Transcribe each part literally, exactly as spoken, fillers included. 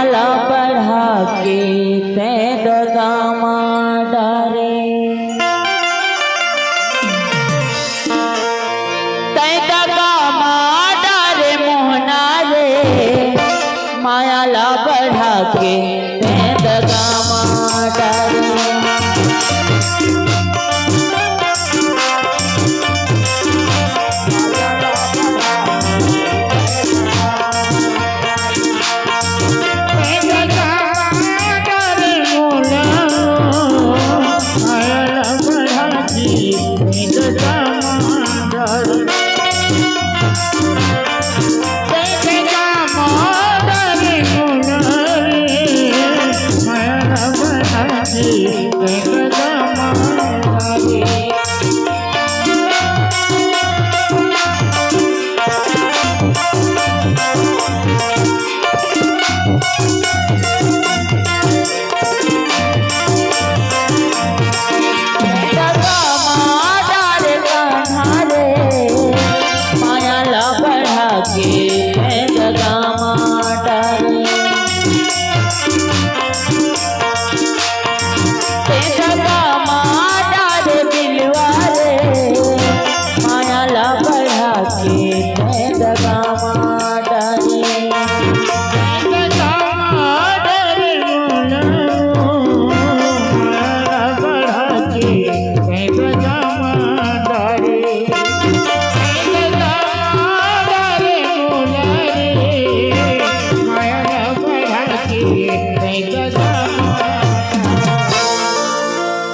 ला बढ़ा के तैं दगा मा डारे, तैं दगा मा डारे मोहना रे, माया ला बढ़ा के तैं दगा मा डारे।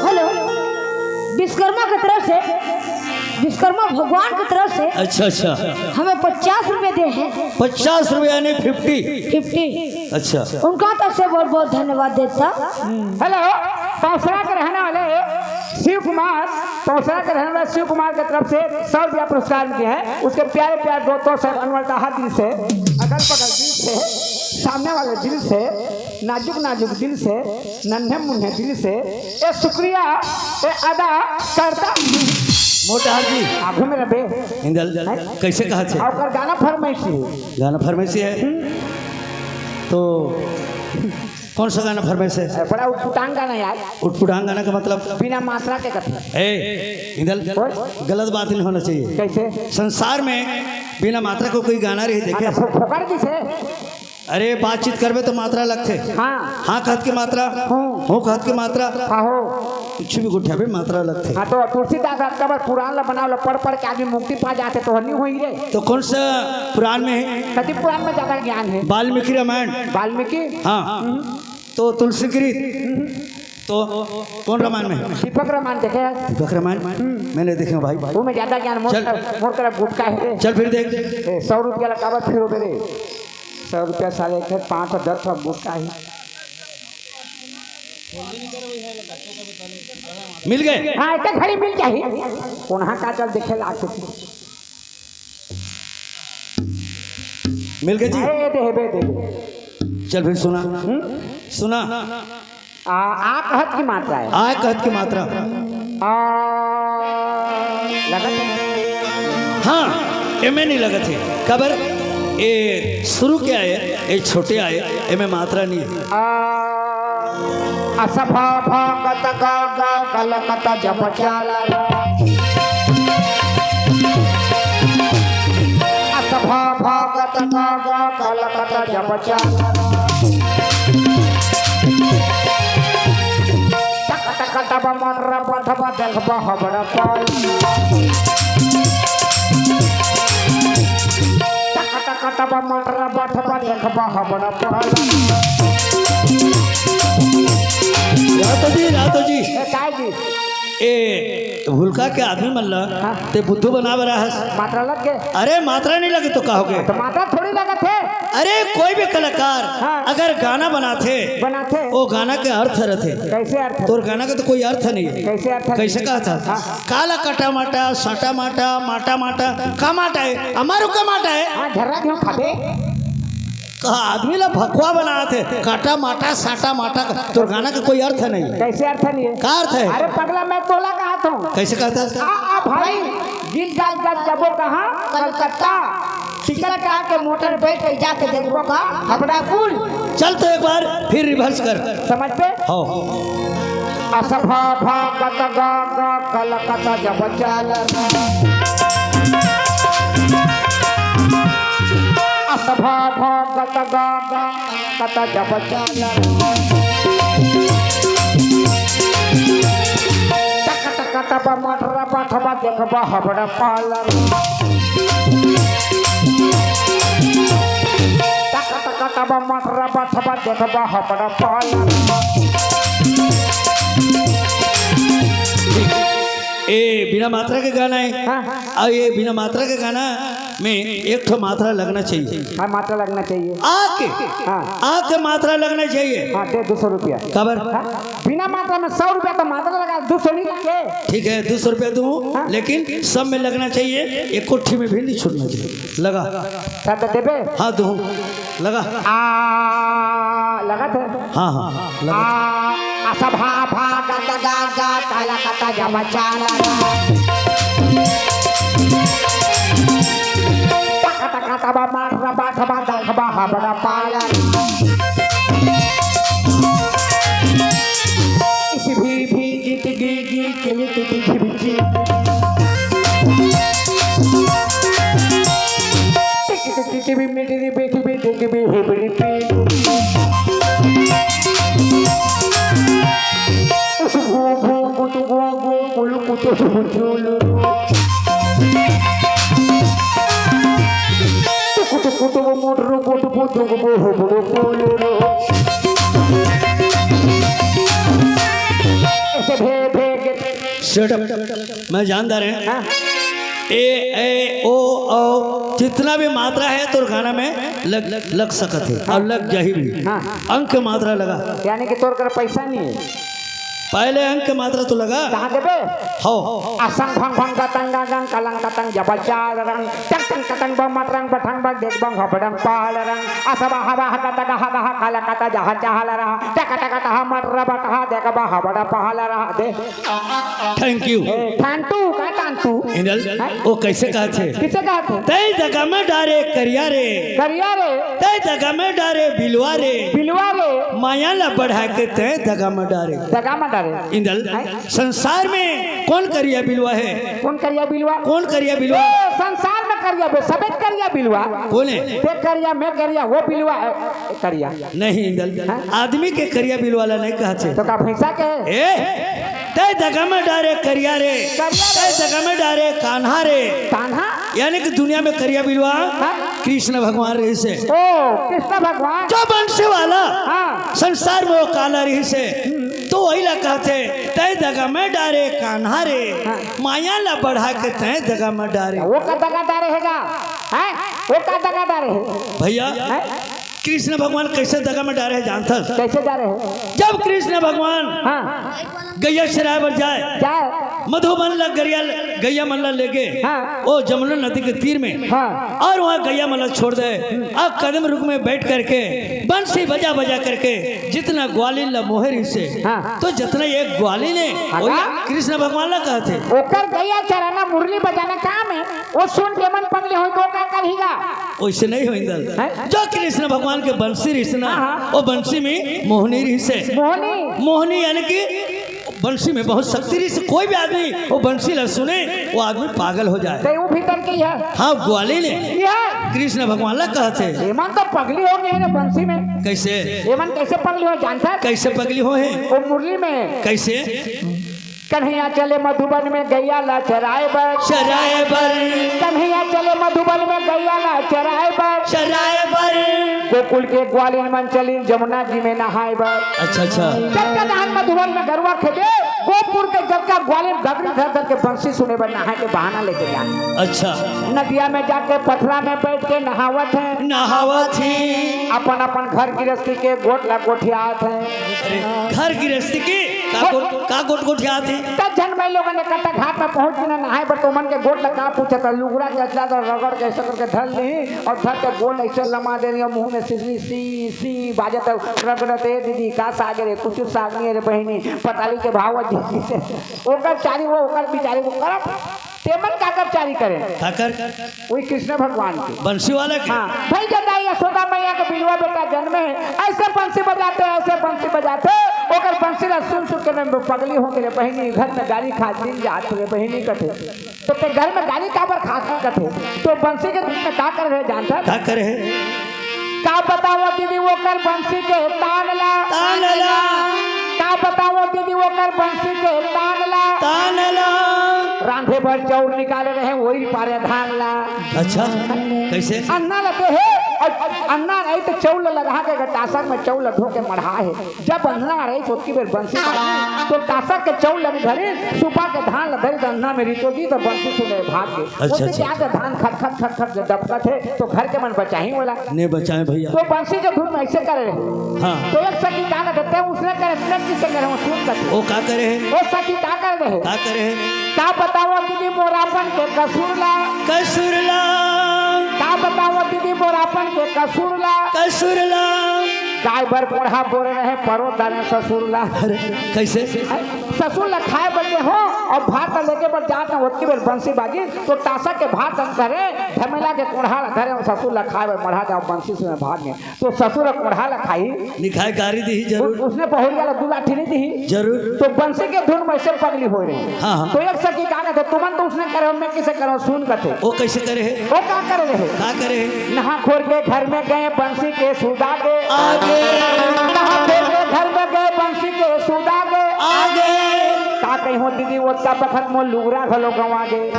हेलो, विश्वकर्मा की तरफ से, विश्वकर्मा भगवान की तरफ से अच्छा, अच्छा। हमें पचास रुपए दे हैं। पचास रुपया यानी फिफ्टी? फिफ्टी। अच्छा। उनका तरफ से बहुत बहुत धन्यवाद देता। हेलो, पौसरा के रहने वाले शिव कुमार, पौसरा के रहने वाले शिव कुमार की तरफ से सौ रुपया पुरस्कार दिए हैं। उसके प्यारे प्यारे दोस्तों से, अनवरदाहा दिल से, अगल बगल दिल से, सामने वाले दिल से, नाजुक नाजुक दिल से, नन्हे मुन्ने दिल से, ए शुक्रिया, ए अदा करता। मोटार जी। आगू में रबे। इंदल, हैं? कैसे कहा थे? और गाना फरमाइशी है। गाना फरमाइशी है? तो कौन सा गाना फरमाइशी है? ए, बड़ा उटपुटांग गाना यार। उटपुटांग गाना का मतलब? बिना मात्रा के कथन। ए, इंदल, बोल। गलत बात नहीं होना चाहिए। कैसे? संसार में बिना मात्रा को कोई गाना नहीं देखे। हाँ, तो फो-, फोकट किसे? अरे, बातचीत करबे तो मात्रा लगथे। हाँ। हाँ कहत के मात्रा, हूँ। हूँ कहत के मात्रा। हाँ हो। कुछ भी गोठियाबे मात्रा लगथे। हाँ, तो तुलसीदास रात का बार पुराण ला बनाव ला, पढ़ पढ़ के आदमी मुक्ति पा जाथे, तो हनी होई रे। तो कौन सा पुराण में है? कति पुराण में ज्यादा ज्ञान है? वाल्मीकि रामायण। वाल्मीकि? हाँ। हम्म। तो तुलसी कृत। हम्म। तो कौन रामायण में है? दीपक रामायण देखे हैं? दीपक रामायण? हम्म। मैं नहीं देखे हूँ भाई। वो में ज्यादा ज्ञान, मोर चल। तरफ, मोर तरफ गुटका है रे। चल फिर देख। ए, सौ रुपया ला काबर फिर रे? सौ रुपया साले के पाँच सौ दस सौ बुक का ही। मिल गए? हाँ, एक घड़ी मिल जाही। कोनहा का चल देखे लाग के। मिल गए जी? अरे, दे, दे, दे, दे। चल फिर सुना। हम्म? सुना। आ, आ कहत की मात्रा है। आ कहत की मात्रा। आ, लगत है। हाँ, एमे नहीं लगत है। काबर? ए शुरू के आए, ए छोटे आए, एमे मात्रा नहीं है। आ, असभा भा गत ग ग कलकत जप चाल। असभा भा गत ग ग कलकत जप चाल। टक टक टब मन रब धब देखब हबड़ पाल। टक टक टब मन रब धब देखब हबड़ पाल। रातो जी, रातो जी। ए, काय जी? ए, हुलका के आदमी मन ला हाँ। ते बुद्धू बना बर आहस। मात्रा लग गए। अरे, मात्रा नहीं लगे तो का हो गए? तो मात्रा थोड़ी लगत है। अरे, कोई भी कलाकार हाँ। अगर गाना बनाथे, बनाथे। वो गाना के अर्थ रहथे। कैसे अर्थ? तोर गाना के तो कोई अर्थ नहीं है। कैसे अर्थ? कैसे कहा था? हाँ। काला कटा माटा, साटा माटा, माटा माटा, का माटा है? हमारो का माटा है? हाँ, झर्रा क्यों खाबे? कहा आदमी ला भकवा बनाथे, काटा माटा, साटा माटा, तोर गाना के कोई अर्थ नहीं है। कैसे अर्थ नहीं है? का अर्थ है? अरे पगला, मैं तोला कहा था। कैसे कहता है? आ, आ भाई, गिर जाल जाल जाबो कहाँ? कलकत्ता। टिकट काट के मोटर बैठ के जाके देखबो का? हबड़ा पुल। चल तो एक बार फिर रिवर्स कर। समझ पे? हो। असभा भागत गा गा कलकत जब चाल। असभा भागत गा गा कत जब चाल। टक टक तब मटर बठबा देखबा हबड़ पालर। टक टक तब मटर बठबा देखबा हबड़ पालर। ए बिना मात्रा के गाना है। हाँ, हाँ। और ये बिना मात्रा के गाना में एक ठो मात्रा लगना चाहिए। हाँ, मात्रा लगना चाहिए। आ के, हाँ। आ के मात्रा लगना चाहिए। हाँ, दे दो सौ रुपया। काबर? हाँ, बिना मात्रा में सौ रुपया तो मात्रा लगा, दो सौ नहीं लगे। ठीक है, दो सौ रुपया दूँ, हाँ। लेकिन सब में लगना चाहिए, एक कोठी में भी नहीं छूटना चाहिए। लगा। सब तो देबे? हाँ, दूँ। लगा। आ, लगा थे? हाँ, हाँ, लगा। आ, असभा भागत गा गा कलकत जब चाल। टक टक तब मार बठबा देखबा हबड़ पालर। इस भी भी गीत गी गी किली किली झिमझिम। टिक टिक टिक भी मिट री बेटी भी देख भी हिबड़ी पी। उस भू भू कुतु गो गो कुलु कुतु झुलु। टुकु टुकु टुकु मोटरु बोटु बोटु गो हो बड़ो बोलो रो। ऐसे भे भे के। Shut up। मैं जानदार है। हाँ। ए, ए, ओ, औ, जितना भी मात्रा है तोर गाना में लग, लग सकत है और लग जाही भी। हाँ। अंक मात्रा लगा। यानी कि तोर कर पैसा नहीं है। पहले अंक मात्रा तो लगा। कहाँ देबे? हो। असंग भंग भंग गतंग गंग गंग कलंग कतंग जब चाल रंग टंग टंग कतंग बम मट रंग बठंग बग देख बंग हबड़ंग पाल रंग असबा हवा हकत गह गह कल कत जह चाल रहा टक टक तह मट रबट हा देख बा हबड़ पहल रहा दे। Thank you। ए, ठांटू, का ठांटू? इंदल, हैं? वो कैसे कहत हे? किसे कहत हे? तै दगा में डारे करिया रे। करिया रे। तै दगा में डारे बिलवा रे। बिलवा रे। माया ला बढ़ा के तै दगा में डारे। दगा में डारे। इंदल, हैं? संसार में कौन करिया बिलवा है? कौन करिया बिलवा? कौन करिया बिलवा? ए, संसार में करिया बे, सबे करिया बिलवा। कौन है? ते करिया, मैं करिया, वो बिलवा, ए, ए, करिया। नहीं, इंदल, हाँ? आदमी के करिया बिलवा ला नहीं कहत हे। तो का भैंसा के? ए, तै दगा में डारे करिया रे, करिया रे। तै दगा में डारे कान्हा रे। कान्हा? यानी कि दुनिया में करिया बिलवा हाँ? कृष्ण भगवान रहिसे। ओ, कृष्ण भगवान। जो बंसी वाला हाँ। संसार में वो काला रहिसे। हम्म। तो वही ला कहत हे, तै दगा में डारे कान्हा रे, हाँ। माया ला बढ़ा के तै दगा में डारे। वो का दगा डारे हे गा? हैं? वो का दगा डारे हे? भैया, हैं? कृष्ण भगवान कैसे दगा में डारे हे जानथस? कैसे डारे हे? जब कृष्ण भगवान हाँ। गैया चराए बर जाए, जाए। मधुबन ला गरिया, गैया मन ला लेगे, हाँ। ओ जमुना नदी के तीर में, हाँ। और वहाँ गैया मन ला छोड़ दे, और कदम रुख में बैठ करके बंसी बजा बजा करके जितना ग्वालिन ला मोहे रहिसे, हाँ। तो जितना एक ग्वालिन हे, हाँ। वो कृष्ण भगवान ला कहत हे। ओकर गैया चराना, मुरली बजाना काम हे, वो सुन के मन पगली होई तो का करही गा? वैसे नहीं हो इंदल। हैं? जो कृष्ण भगवान के बंसी रहिसे ना, हाँ, हाँ। वो बंसी में मोहनी रहिसे। मोहनी। मोहनी यानी कि बंसी में बहुत शक्ति रहिसे, कोई भी आदमी वो बंसी ला सुने, वो आदमी पागल हो जाए। ते वो भीतर की हे। हाँ, ग्वालिन हे। ये हे। कृष्ण भगवान ला कहत हे। एमन तो पगली हो गे हे बंसी में। कैसे? एमन कैसे पगली हो जानथस? कैसे पगली हो हे? वो मुरली में। कैसे? कन्हैया चले मधुबन में गैया ला चराए बर। चराए बर। कन्हैया चले मधुबन में गैया ला चराए बर। चराए बर। गोकुल के ग्वालिन मन चलिन जमुना जी में नहाए बर। अच्छा, अच्छा। जब के नहान मधुबन में गरुआ खेदे, गोपुर के जब का ग्वालिन गगरी धर धर के बंसी सुने बर नहाए के बहाना लेके जाए। अच्छा। नदिया में जाके पथरा में बैठ के नहावत हे। नहावत हे। अपन अपन घर गृहस्थी के गोठ ला गोठियात हे। अरे, घर गृहस्थी के का गोठ, का गोठ गोठियात हे? तब झन मैं लोगन एकट्ठा घाट में पहुंच के ना नहाए बर तो मन के गोठ ला का पूछत हे, लुगरा के अचला तो रगड़ के ऐसे करके धर ली और धर के गोल ऐसे लमा दे रही, मुंह में सिसनी सी सी बाजत हे, रगड़त हे, "ए दीदी, का साग रे? कुछ साग नहीं रे बहिनी, पताली के भाव जी।" ओकर चारी वो, ओकर बिचारी वो करत तेमन काकर चारी करे? काकर? वही कृष्ण भगवान के। बंसी वाला के? हाँ, भाई जब दाई यशोदा मैया के बिलवा बेटा जन्मे हे, ऐसे बंसी बजाथे, ऐसे बंसी बजाथे, ओकर बंसी ला सुन सुन के मैं पगली हो गे रे बहिनी, घर में गाली खा दिन जात रे बहिनी कथे। तो ते घर में गाली काबर खात कथे? तो बंसी के धुन में का करे हे जानत हस? का करे हे? का बतावंव दीदी ओकर बंसी के तान ला। तान ला। का बतावंव दीदी ओकर बंसी के तान ला। तान ला। रांधे बर चाउर निकाले रहे, वही पारे धान ला। अच्छा, कैसे? अन्ना ला दे हे, अउ अन्ना नहीं तो चाउर ला लगा के गटासर में चाउर ला धो के मढ़ा हे। जब अन्ना रही, ओतकी बेर बंसी बाजी, तो टासक के चाउर ला धरी, सुपा के धान ला धरी, तो अन्ना में रितो दी, तो बंसी सुने भाग गे। अच्छा, ओती अच्छा। के आगे धान खट खट खट खट जब डपकत हे, तो घर के मन बचाही ओला। ने बचाए भैया। तो बंसी के धुन में ऐसे करे रहे। हाँ। तो एक सखी का लगते हैं, उसने करे, उसने किसे करे, वो सुन करते। वो का करे हे? वो सखी का करे रहे? का करे हे? का बतावंव दीदी मोरापन के कसूर ला। कसूर ला। का बतावंव दीदी मोरापन के कसूर ला। कसूर ला। गाय बर कोढ़ा बोरे रहे, परो दाने ससुर ला। अरे, कैसे? ससुर ला खाए बर दे हो, अउ भात ला लेके बर जात ना, ओतकी बेर बंसी बाजी, तो टासक के भात हम करे, धमेला के कोढ़ा ला धरे, ससुर ला खाए बर मढ़ा दे, बंसी से भाग गे। तो ससुर कोढ़ा ला खाही। निखाए गारी दिही जरूर। उ-, उसने बहुरिया ला दू लाठी नहीं दिही। जरूर। तो बंसी के धुन में से पगली होए रहे। हाँ, हाँ। तो एक सखी का कहते, तुमन तो उसने करे, मैं किसे करो, सुन कथे। वो कैसे करे हे? वो का करे रहे? का करे हे? नहा खोर के घर में गए, बंसी के सुदा गे। आगे। नहा खोर के घर में गए, बंसी के सुदा गे। आगे। का कही हो दीदी, ओतका बखत मोर लुगरा घलो गंवा गे।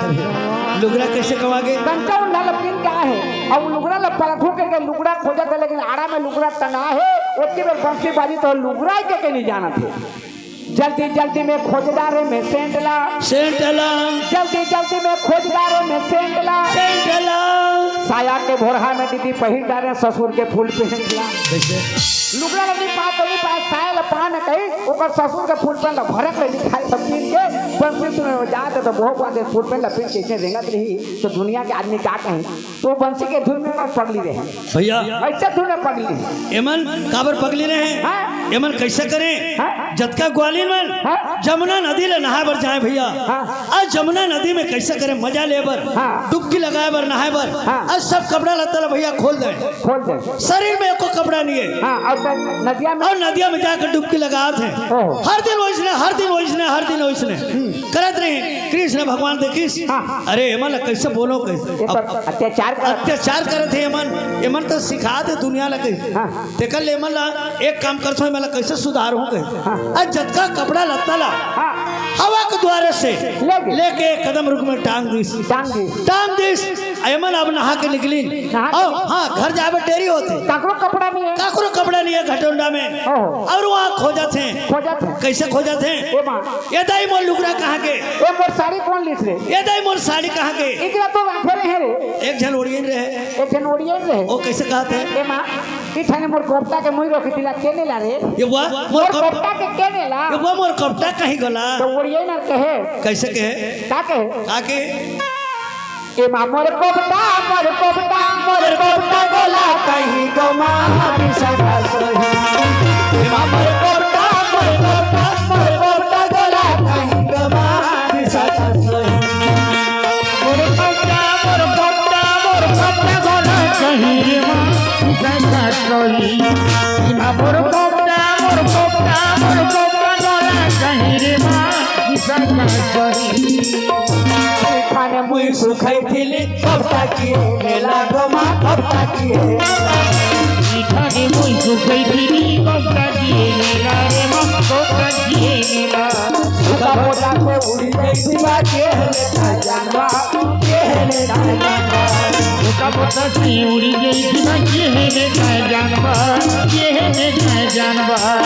लुगरा कैसे गंवा गे? कंचा उल्ला लपकिन का हे? अउ लुगरा ला पलथू के, के लुगरा खोजत हे, लेकिन आड़ा में लुगरा टंगा हे, ओतकी बेर बंसी बाजी तो लुगरा के, के नहीं जानत हे। जल्दी जल्दी में खोज डारे में सेंट ला। सेंट ला। जल्दी जल्दी में खोज डारे में सेंट ला। सेंट ला। साया के भोरहा में दीदी पहिर डारे ससुर के फुल पेंट ला। कैसे? लुगरा ला नहीं पाए तो नहीं पाए, साया ला पाए न कही, ओकर ससुर के फुल पेंट ला भरक ले दिखाई सब पीन के, बंसी सुने हो जात तो बहुत बात फुल पेंट ला पीन के इतने रेंगत रही, तो दुनिया के आदमी का कही? तो बंसी के धुन में पगली रहे। भैया। ऐसे धुन में पगली रहे। एमन काबर पगली रहे? हाँ। एमन कैसे करे? हाँ। जतका ग्वालिन मन हाँ। जमुना नदी ले नहाए बर जाए भैया। हाँ। आज जमुना नदी में कैसे करे मजा ले बर? हाँ। डुबकी लगाए बर, नहाए बर। हाँ। आज सब कपड़ा लत्ता ला भैया खोल दे। खोल दे। शरीर में एको कपड़ा नहीं है। हाँ, अउ नदिया में अउ नदिया में जाकर डुबकी लगात हे। ओहो। हर दिन वैसने, हर दिन वैसने, हर दिन वैसने। हम्म। करत रहे। कृष्ण भगवान देखिस, हाँ। अरे, एमन ला कैसे बोलो, कैसे? ये तो अब अत्याचार करत अत्याचार करत हे एमन, एमन तो सिखा दे दुनिया ला कैसे। हाँ। तेकर ले एमन ला एक काम करथों, एमन ला कैसे सुधारहूँ कहे। हाँ। आ जतका कपड़ा लत्ता ला हाँ। हवा के द्वारा से लेके। लेके एक कदम रुख में टांग दिस। टांग दिस। टांग दिस। आ एमन अब नहा के निकलिन। नहा के अउ निकलिन। हाँ, घर जाबे देरी होथे। काकरो कपड़ा नहीं है। काकरो कपड़ा नहीं है घटोंडा में। ओहो। अउ वहाँ खोजत हे। खोजत हे। कैसे खोजत हे? ए माँ। ए दाई मोर लुगरा कहाँ गे? ए मोर साड़ी कोन लिस रे? ए दाई मोर साड़ी कहाँ गे? इकरा तो राखे रहे रे। एक झन ओड़ियन रहे। एक झन ओड़ियन रहे। ओ कैसे कहत हे? ए माँ, इठाने मोर कोपटा के मुई रोक दिला के ने ला रे? ये बुआ, मोर मोर कोप- कोपटा के के ने ला? ये बुआ, मोर कोपटा कहीं गोला? तो ओड़ियन कहे। कैसे कहे? का कहे? का कहे? एमा मोर कोपटा, मोर कोपटा, मोर कोपटा गोला कहीं गो माँ बिसका सोही। एमा मोर कोपटा, मोर कोपटा, मोर कोपटा गोला कहीं गो माँ बिसका सोही। मोर कोपटा, मोर कोपटा, मोर कोपटा गोला कहीं रे माँ बिसका सोही। एमा मोर कोपटा, मोर कोपटा, मोर कोपटा गोला कहीं रे माँ बिसका सोही। खाने मुई सुखई थिली, कब तक ये मेला गो माँ, कब तक ये मेला? खाने मुई सुखई थिली, कब तक ये मेला रे माँ, कब तक ये मेला? सुधा मोटा से उड़ी गई शिवा के लेता जानवा, के लेता जानवा। सुधा मोटा से उड़ी गई शिवा के लेता जानवा, के लेता जानवा।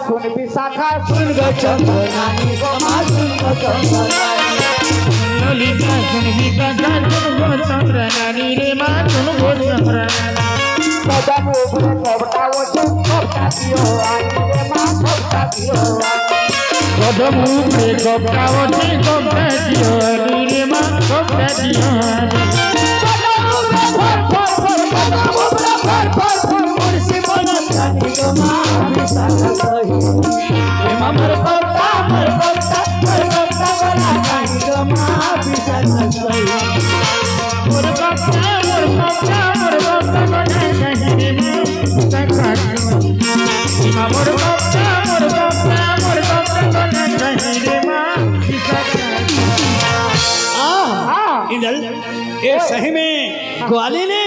सुन विशाखा, सुन गो चंद्र रानी गो माँ, सुन गो चंद्र रानी। ललिता सुन विशाखा सुन गो चंद्र रानी रे माँ, सुन गो चंद्र रानी। कदम ऊपरे कपटा ओढ़े कपटा दियो रानी रे माँ, कपटा दियो रानी। कदम ऊपरे कपटा ओढ़े कपटा दियो रानी रे माँ, कपटा दियो रानी। कदम ऊपरे फर फर फर, कदम ऊपरे फर फर फर, मुर्सी बनत रानी गो माँ, विशाल सही। ए माँ मोर कपटा, मोर कपटा, मोर कपटा वाला रानी गो माँ, विशाल सही। मोर कपटा, मोर कपटा, मोर कपटा बना कहीं रे माँ, विशाखा। माँ मोर कपटा, मोर कपटा, मोर कपटा बना कहीं रे माँ, विशाखा। आ, इंदल, ये सही में ग्वालिनी